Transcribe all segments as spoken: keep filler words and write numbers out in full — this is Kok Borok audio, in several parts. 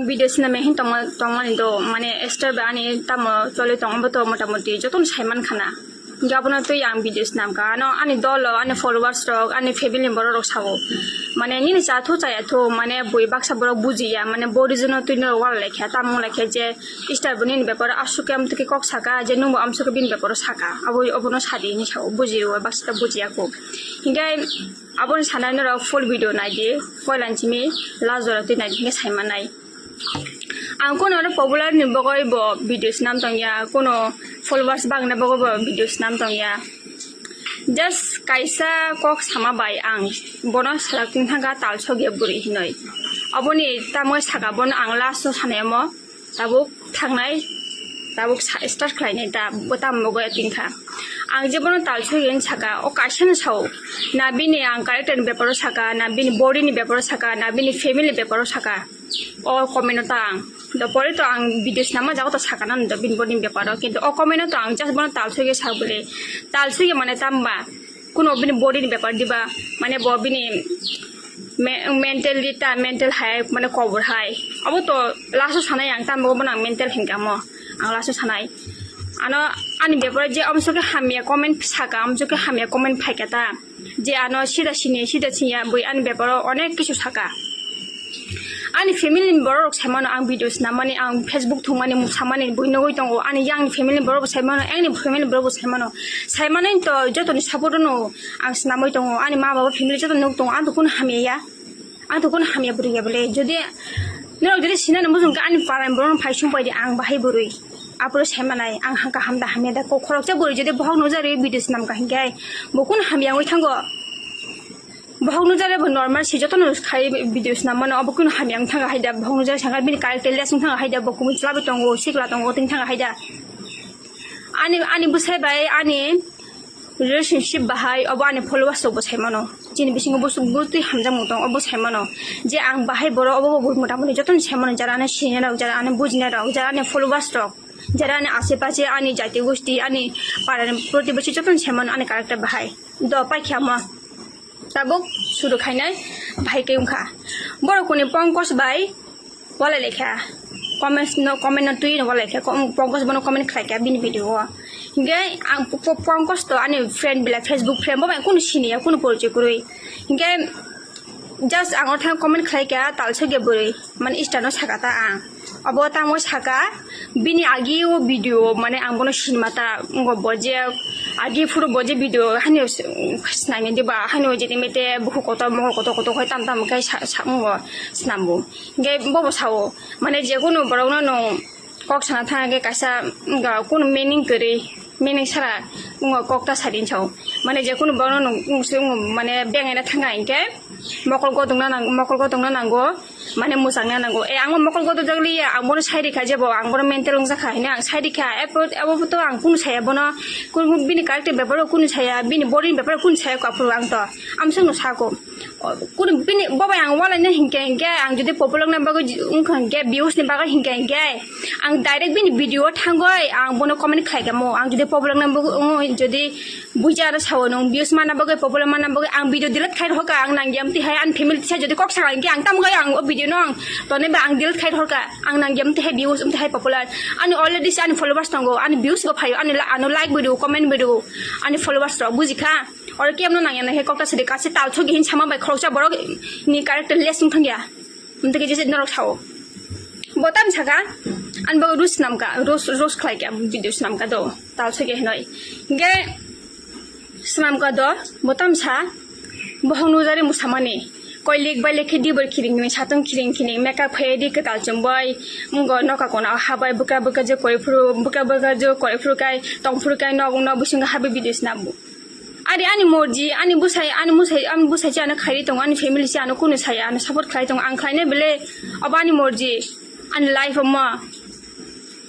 Video sinamya hin tongma, tongmani do, mane, Esther bai ani tamo choli tongma bo to motamoti jotono saiman khana. Hinkhe abono twi ang video sinamkha. Ano ani dolo, ani followers rok, ani family ni borok rok sao. Mane, nini cha thu chaya thu, mane, bui baksa borok bujiya, mane, bo reason no twi norok wala laikha, tamo laikha je Esther bo nini beparo aswk khe amtwkhe kok saka, je nwngbo amswk khe bini beparo saka. Abo, obono sadi hinwi sao, bujiya baksa ta bujiya kok. Hinkhe aboni sanai norok full video naidi, poilani simi last jora twi naidi, hinkhe saimanai. Ang kuno oro popular ni bagwi bo video swnam tongya, kuno followers bangna bagwi bo video swnam tongya. Just kaisa kok sama bai ang bono sajak tongthangkha talsok ya bwrwi hinwi. Aboni tamo saka bono ang last o sanai omo tabuk thangnai, tabuk sa-, start khlainai ta bo tamo bagwi tongkha. Ang je bono talsok ya saka o kaisa no sao, na bini ang character ni beparo saka, na bini body ni beparo saka, na bini family ni beparo saka. O comment o ta ang. Do pore to ang video swnamma jago to sakana do bini body ni beparo. Kintu o comment o to ang just bono talsoi ge sa bole. Talsoi ge mane tamba. Kuno bini body ni bepar diba. Mane bo bini me-, mental di ta, mental hai, mane kobor hai. Abo to last o sanai ang tamba bono ang mental hinkha mo. Ang last o sanai. Ano ani bepar je amso ke hamya comment saka, amso ke hamya comment phaikha ta. Je ano sida sini, sida sinya bui ani beparo onek kisu saka. Ani family ni borok rok saimano ang video swnamani, ang Facebook thwngmani, musamani bui nugui tongo. Ani yang ni family ni borok bo saimano, yang ni family ni borok bo saimano. Saimano to jotoni support no ang swnamui tongo. Ani ma baba family joto nuk tongo. Ang to kunu hamya ya. Ang to kunu hamya bwrwi ya bole. Jodi norok jodi sinani mujung khe ani para ni borok no phai sung pai di ang bahai bwrwi. Aphuru saimanai ang hangka hamda hamya da kok khoroksa bwrwi jodi bohok nukjagwi video swnamkha hinkhe bo kunu hamya wngwi thango. Bohok nukjagwi bo normal se jotono khai video swnam mano obo kunu hamya wng thangkha haida bohok nukjagwi sangkha bini character less wng thangkha haida bo kumui chwlaibo tongo sikla tongo tong thangkha haida. Ani, ani bwsai bai ani relationship bahai obo ani followers rok bo sai mano. Chini bisingo bo, bo twi hamjakmung tong obo sai mano. Je ang bahai borok obo bo motamoti jotono sai mano jara ani sinai rok, jara ani bujinai rok, jara ani followers rok. Jara ani ashe pashe ani jati gosti ani para ni protibesi jotono sai mano ani character bahai. Do paikha mo. Tabuk suru khainai bahai khe wngkha. Borok kuni Pankaj bai walai laikha. Comments no, comment no twi no walai kha. Kom-, Pankaj bono comment khlai kha bini video o. Hinkhe ang po-, po-, Pankaj to ani friend bila Facebook friend bo bai kunu sini ya kunu porichoi kwrwi. Hinkhe just ang o thang comment khlai kha talsok ya bwrwi. Mane Insta no saka ta ang. Abo tamo saka, bini agi o video, mane ang bono sinima ta, ngo bo je, agi phuru bo je video, hani o s-, snami diba, hani o jeti mete, buhu kotor, mohor kotor, kotor, hoi tam tam, kai sa, sa, ngo snambo. Ge bobo sao, mane je kunu borok no, no, kok sana thang ge kaisa, nga kunu meaning kwrwi, meaning sara, ngo kok ta sadin sao. Mane je kunu borok no, no, mane bengaina thang ga hinkhe, mokol godongna nang-, mokol godongna nango. Mane mwchangna nango. E, ang bo mokol kotor jak liya, ang bono sai rikha jebo, ang bono mental wngjakha hino ang sai rikha. Ebo, ebo to ang kunu saya bono, kunu bini character beparo kunu saya, bini body ni beparo kunu saya ko aphuru ang to. Amsong no sako. O, kunu bini bobai ang walai na hinkhe, hinkhe ang jodi popular na bagwi wngkha hinkhe, views ni bagwi hinkhe, hinkhe ang direct bini video o thangwi ang bono comment khlai kha mo. Ang jodi popular na bagwi, jodi Buja aro sao nwng views mana bagwi, popular mana bagwi ang video delete khai rohorka, ang nang yam tihai ani family tisa jodi kok saka hinkhe ang tamo gai ang o video no ang tone ba ang delete khai rohorka, ang nang yam tihai views um tihai popular. Ani already se ani followers tongo, ani views bo phaio, ani la-, ano like bo rw, comment bo rw, ani followers rok bujikha. Oro kiyam no nang ya nang he kok ta sidi kasi tal thogi hin sama bai khoroksa borok ni character less wng thang ya. Umtwi khe jesa norok sao. Bo tam saka, ani bagwi roast swnamkha, roast, roast khlaikha, video swnamkha do, tal sake hinoi. Hinkhe swnamkha do, bo tam sa, bohok nujari mwsamani. Koilik bailik khe dibor khiring khiring, satung khiring khiring, makeup khaidi kwtal chumbai, wngbo noka kona habai bwkha bwkha je koi phuru, bwkha bwkha je koi phuru kai, tong phuru kai, nok nok bisingo habai video swnambo. Ari ani morji, ani bwsai, ani bwsai, ani bwsai se ano khairi tongo, ani family se ano kunu saya, ano support khlai tongo, ang khlainai bele, obo ani morji, ani life omo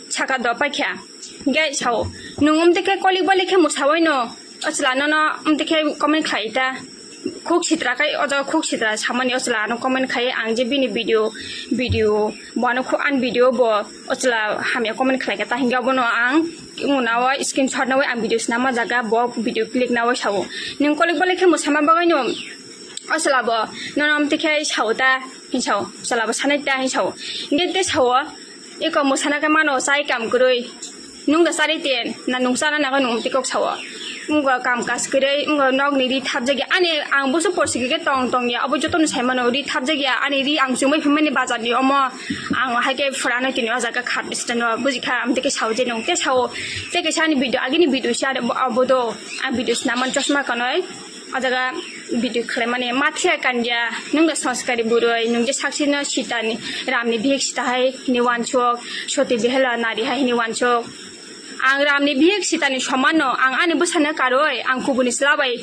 saka do paikha. Hinkhe sao, nwng umtwi khe kolik balik khe mwsawai no, o chwla nono umtwi khe comment khlai ta, khuk sitra kai, o jaga khuk sitra samani o chwla ano comment khai, ang je bini video, video, bo ano khuk ani video bo, o chwla hamya comment khlai kha, ta hinkhe obono ang, wngna o screenshot nawi ang video swnamma jaga bo video click nawi sao. Nwng kolik balik khe mwsama bagwi no o chwla bo nono amtwi khe sao ta. Hinsao, chalabo sanai ta hinsao. Hingke te sao, eko mo sana khe mano chai kam kwrwi. Nung da chari ten, na nung chana nago nung tei kok sao. Wngkha kam kaj kwrwi, wngkha nokni ri thapjak ya. Ani ang busu porsi khe tong tong ya, abo jotono sai mano ri thapjak ya. Ani ri ang chumui phimani bazar ni omo, ang hai khe phurano tini o jaga khat stano bujikha, am tei khe sao je nung te sao. Te khe sani video, agini video si abo do, ang video sinaman chosma kanoi. O jaga video khlaimani mathiya kanya, nung da sanskari burui, nung je saksino sitani, ramni bihik sita hai hini wansuk, soti behela nari hai hini wansuk. Ang ramni bihik sitani somanno, ang ani bwsano karwi, ang kubuni chwla bai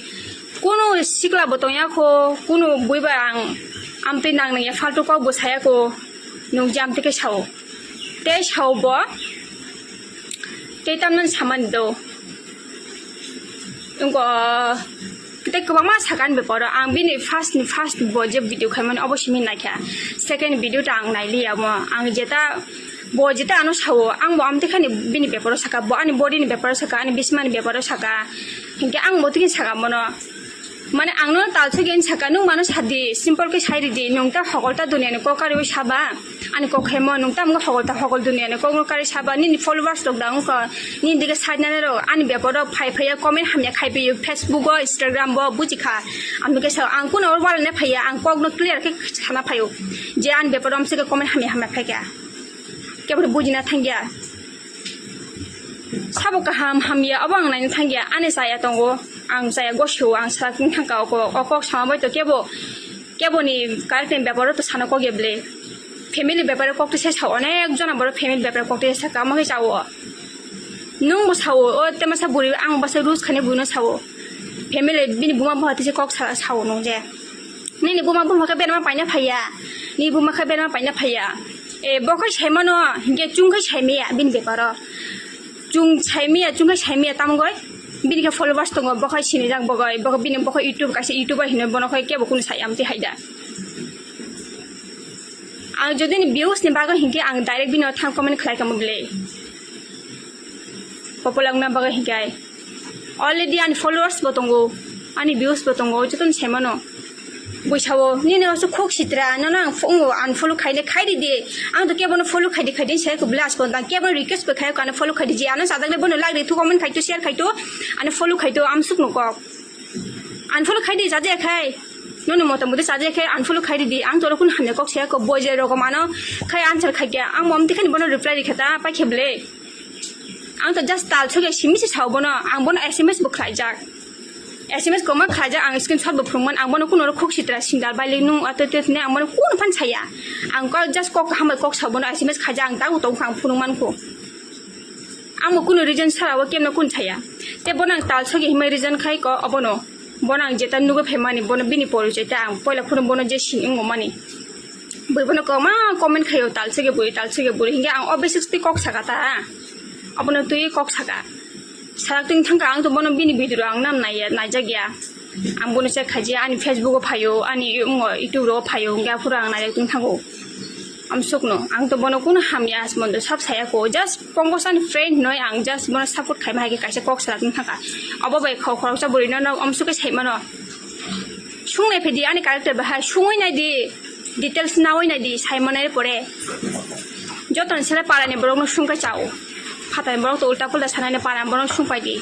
kunu sikla bo tongya kho, kunu bui bai ang amtwi nang nangya faltu kok bo saya kho, nung je amtwi khe sao. Tei sao bo, tei tamno samani do. Wngkha, tei kwbangma sakha ani beparo. Ang bini first ni first bo je video khaimani obo simi naikha. Second video ta ang nailiya mo. Ang jeta, bo jeta ano sao, ang bo amtwi khani bini beparo saka, bo ani body ni beparo saka, ani bismani beparo saka. Hinkhe ang bo tini saka mono. Mane ang no talsugwi saka, nung mano sadi, simple khe sai ridi, nung ta hokol ta duniya ni kok kariwi saba. Ani kok hai mo nung tamo hokol ta hokol duniya ni kok no kari saba, nini followers rok da wngkha, nini dige side nani rok ani beparo phai phai ya comment hamya khai phi Facebook o Instagram bo bujikha. Ang khe sa ang kuno wala ne phai ya, ang kok no clear khe sana phaio je ani beparo amse khe comment hamya hamya khai kha. Kebro bujina thangya. Sabo kaham hamya abo ang naina thangya, ani chaya tongo, ang chaya gosio, ang sa thangka o kok, o kok sama bai to kebo. Kebo ni character ni beparo to sana kok ya bwle. Family beparo kok to se sa, onek jona boro family beparo kok to se sa, kamo khe sao. Nung bo sao, o te masa buri ang basa rules khani buino sao. Family bini buma bupha tise kok sa, sao nung je. Nini buma bupha khe berma paina phaiya. Ni buma khe berma paina phaiya. E, bo khe sai mano, hinkhe chung khe sai maya bini beparo. Chung sai maya, chung khe sai maya tamgoi. Bini khe followers tongo, bo khe sinijak bogoi, bo khe bini bo khe YouTube kaisa YouTuber hino bono khe kebo kunu sai amtwi haida. Ang jodi ni views ni bagwi hinkhe ang direct bino thang comment khlai kamo bwle. Popular wngna bagwi hinkhe already ani followers bo tongo, ani views bo tongo, jotono sai mano. Bui sao, nini oso khok sitra, nono ang pho-, unfollow khaide, khaide de. Ang to kebono follow khaide, khaide sai ko blast ko, ang kebono request bo khai ko, ano follow khaide je, ano sajak le bono like de, thu comment khai to, share khai to, ano follow khai to, amsuk no kok. Unfollow khai di, chaja khai. Nono mota moti chaja khai, unfollow khai di, ang toro kun hamya kok saya ko, boy je rok mano khai answer khai kya. Ang mom tikhani bono reply ri khata, pai khe bwle. Ang to just tal so khe simi se sao bono, ang bono S M S bo khlai jak. S M S koma khlai jak, ang screenshot bo phunukman, ang bono kuno khuk sitra sindal bai le nung ato te ne, ang bono kun phan saya. Ang kok just kok hamai kok sao bono S M S khai jak, ang tang tong kha ang phunukman kho. Amo kunu reason sara o kemno kun saya. Te bono ang tal sogi himai reason khai ko obono. Bono ang jeta nugo phaimani bono bini porichoi ta ang poila phuru bono je sini wngmani. Bui bono koma comment khaio tal sogi bui, tal sogi bui. Hinga ang o basics ti kok saka ta. Obono twi kok saka. Sarak ting thangka ang to bono bini video ang nam naiya, naijak ya. Ang bono check khaji ani Facebook o phaio, ani wngo YouTube ro phaio, hinga phuru ang naijak ting thango. Amsukno, ang to bono kuno hamya asmondo sab saya ko, just Pongosani friend noi, ang just bono support khaima hai khe kaisa kok sala tong thangkha. Abo bai khoroksa bwrwi no, no amsuk khe sai mano. Sung nai phedi ani character bahai, sungwi nai di, details nawi nai di, sai manai pore. Joto ni sele para ni borok no sung khe chao. Phatar ni borok to ulta pulta sanai ni para ni borok no sung pai di.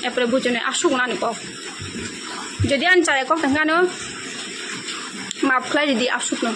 Epore bujo nai asuk nani kok. Jodi ani chaya kok tong khe ano maaf khlai di asuk no.